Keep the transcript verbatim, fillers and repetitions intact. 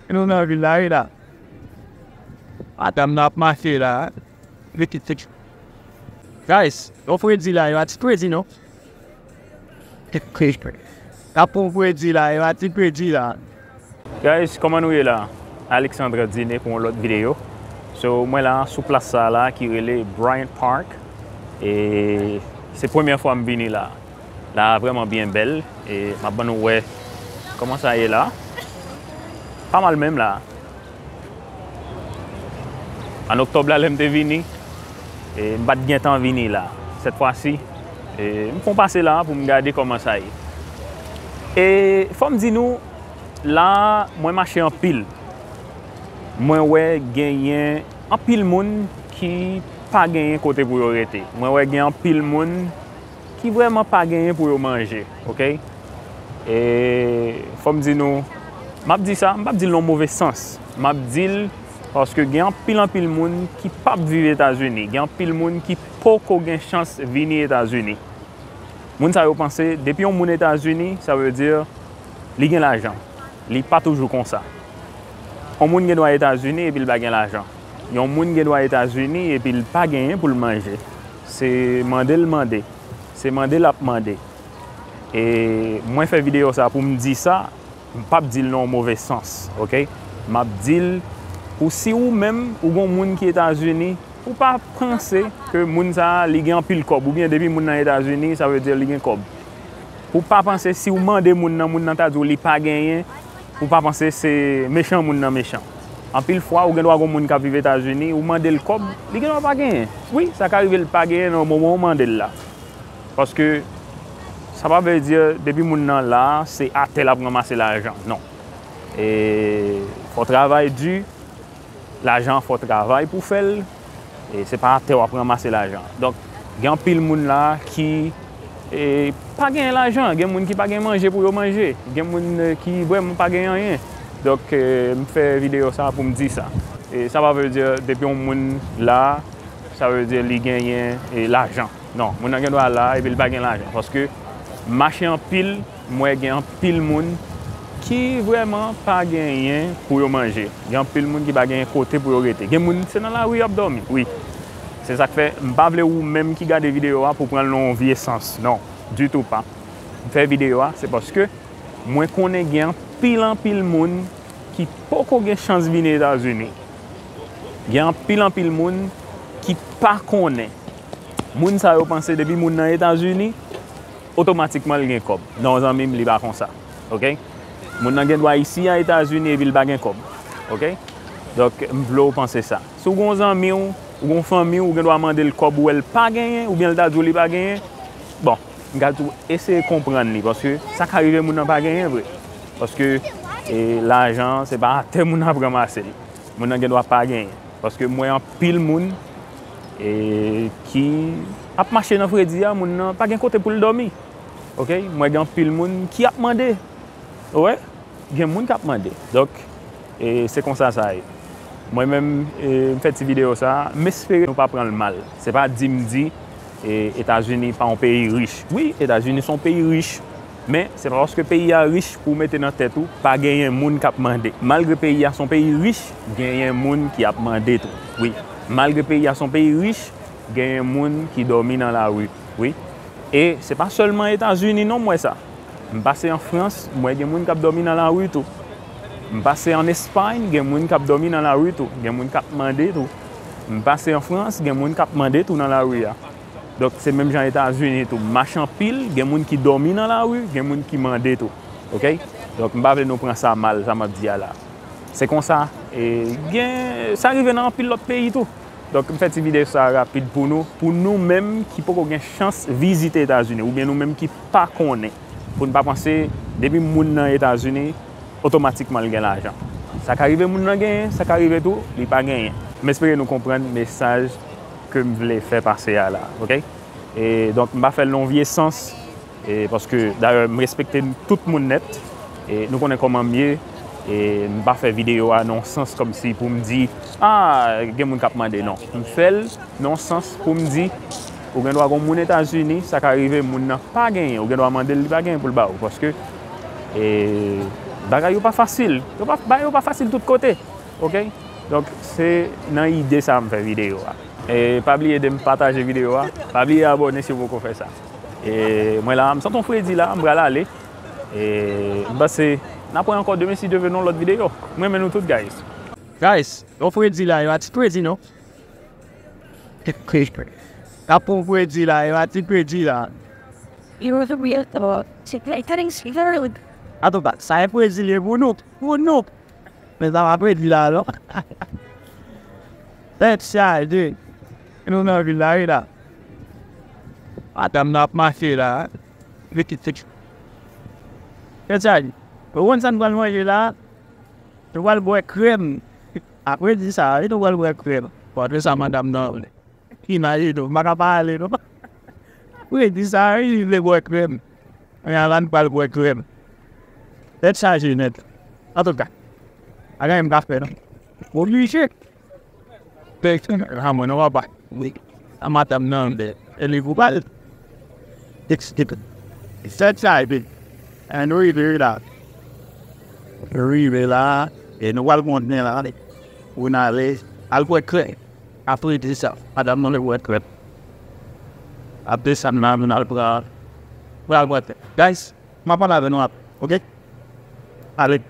Nou nan vil la, wi la. Madanm nan ap mache la. Guys, yon fredi la, yo a ti fredi, non? N ap pou fredi la, yo a ti fredi la. Guys, kòman nou ye la? Alexandre Dine pou yon lòt videyo. So, mwen la sou plas sa la ki rele Bryant Park. E se premyè fwa m vini la. La vrèman byen bèl. E m ap ban nou wè kòman sa ye la. Pa mal menm la. An oktòb la, lè m te vini, e, m pa t gentan vini la. Sèt fwa si, e, m fon pase la pou m gade kòman sa ye. E fò m di nou, la, mwen mache anpil. Mwen wè genyen anpil moun ki pa genyen kote pou yo rete. Mwen wè gen anpil moun ki vrèman pa genyen pou yo manje, oke? E fò m di nou, m ap di sa, m p ap di l nan move sans. M ap di l paske gen anpil, anpil moun ki p ap viv Etazini. Gen anpil moun ki poko gen chans vini Etazini. Moun sa yo panse, depi yon moun Etazini, sa vle di li gen lajan. Li pa toujou konsa. Yon moun gen dwa Etazini epi l pa gen lajan. Yon moun gen dwa Etazini epi l pa genyen pou l manje. Se mande l mande. Se mande l ap mande. E mwen fè videyo sa pou m di sa, m p ap di l nan yon move sans, oke? M ap di l pou si ou menm, ou gon moun ki Etazini, ou pa panse ke moun sa a, li gen anpil kòb, oubyen depi moun nan Etazini, sa vle di li gen kòb. Pou pa panse si w mande moun nan, moun nan ta di w li pa genyen, pou pa panse se mechan moun nan mechan. Anpil fwa, ou gen dwa gon moun k ap viv Etazini, ou mande l kòb, li gen dwa pa genyen. Wi, sa ka rive l pa genyen nan moman ou mande l la. Paske sa pa vle di depi moun nan la, se atè l ap ranmase lajan. Non. E fò w travay di, lajan an fò w travay pou w fè l. E se pa atè w ap ranmase lajan. Donk, gen anpil moun la ki, e, pa gen lajan. Gen moun ki pa gen manje pou yo manje. Gen moun, e, ki vrèman pa gen anyen. Donk, e, m fè videyo sa pou m di sa. E sa pa vle di depi yon moun la, sa vle di li genyen, e, lajan. Non, moun nan gen dwa la epi l pa gen lajan. Paske m mache anpil, m wè gen anpil moun ki vrèman pa genyen pou yo manje. Gen anpil moun ki pa genyen kote pou yo rete. Gen moun, se nan lari y ap dòmi, wi. Se sa k fè, m pa vle ou menm ki gade videyo a pou pran l nan yon vye sans. Non, ditou pa. M fè videyo a, se paske mwen konnen gen anpil, anpil moun ki poko gen chans vini Etazini. Gen anpil, anpil moun ki pa konnen. Moun sa yo panse depi moun nan Etazini, otomatikman li gen kòb. Non, zanmi m, li pa konsa. Oke? Moun nan gen dwa isi a Etazini epi li pa gen kòb. Oke? Donk, m vle w panse sa. Si w gon zanmi w, ou gon fanmi w, ou gen dwa mande l kòb, ou wè l pa genyen, oubyen l ta di w li pa genyen, bon, m ka di w eseye konprann li, paske sa ka rive moun nan pa genyen vre. Paske, e, lajan, se pa atè moun nan ap ranmase l. Moun nan gen dwa pa genyen. Paske m wè anpil moun, e, ki ap mache nan fredi a, moun nan pa gen kote pou l dòmi. Oke? M wè gen anpil moun ki ap mande. Ou wè? Gen moun k ap mande. Donk, e, se konsa sa ye. Mwen menm, e, m fè ti videyo sa a, m espere nou pa pran l mal. Se pa di m di, e, Etazini pa yon peyi rich. Wi, Etazini se yon peyi rich. Men, se pa paske peyi a rich pou w mete nan tèt ou, pa genyen moun k ap mande. Malgre peyi a se yon peyi rich, genyen moun ki ap mande tou. Wi. Malgre peyi a se yon peyi rich, genyen moun ki dòmi nan lari. Wi. E se pa sèlman Etazini non m wè sa. M pase an Frans, m wè gen moun k ap dòmi nan lari tou. M pase an Espay, gen moun k ap dòmi nan lari tou. Gen moun k ap mande tou. M pase an Frans, gen moun k ap mande tou nan lari a. Donk, se menm jan Etazini tou. M mache anpil, gen moun ki dòmi nan lari, gen moun ki mande tou. Oke? Donk, m pa vle nou pran sa mal, sa m ap di a la. Se konsa, e, gen, sa rive nan anpil lòt peyi tou. Donk, m fè ti videyo sa rapid pou nou, pou nou menm ki poko gen chans vizite Etazini, oubyen nou menm ki pa konnen, pou n pa panse, depi moun nan Etazini, otomatikman l gen lajan. Sa ka rive moun nan genyen, sa ka rive tou, li pa genyen. M espere nou konprann mesaj ke m vle fè pase a la, oke? E donk, m pa fè l nan vye sans, e paske, dayè, m respekte tout moun nèt, e nou konnen kòman m ye, e m pa fè videyo a nan sans kòmsi pou m di, a, gen moun k ap mande, non. M fè l nan sans pou m di, ou gen dwa gon moun Etazini, sa ka rive moun nan pa genyen, ou gen dwa mande l, li pa genyen pou l ba ou, paske, e, Bagay yo pa fasil. Yo pa, bagay yo pa fasil tout kote. Oke? Donk, se nan ide sa a m fè videyo a. E pa bliye de m pataje videyo a. Pa bliye abòne si w poko fè sa. E mwen la, m santi yon fredi la, m pral ale. E m panse n ap wè ankò demen si Dye vle nan yon lòt videyo. M renmen nou tout, guys. Guys, yon fredi la, yo a ti fredi non. Kapon fredi la, yo a ti fredi la. Antouka, sa e fredi li ye pou nou. Pou nou. Men sa pa fredi la non. Tèt chaje. Nou nan vil la, wi la. Madanm nan ap mache la. Tèt chaje. Ou konn sa n pral manje la? Nou pral bwè krèm. Apre di sa, wi, nou pral bwè krèm. Bon, apre sa, madanm nan vle. Imajine w, m pa ka pale non. Wi, di sa, wi, li vle bwè krèm. Men ala n pral bwè krèm. Tèt chaje nèt. Antouka, pa gen anyen m ka fè non. Oblije. Pèsonn, a mwen non papa. Wi. A madanm nan, e li pou pale. Tèt chaje. E nou rive la. Rive la. E nou pral monte la. Pou n ale. Al bwè krèm. Apre di sa, madanm nan vle bwè krèm. Apre sa, n al pran, pral bwè krèm. Guys, m ap pale avè nou apre, oke? Ale.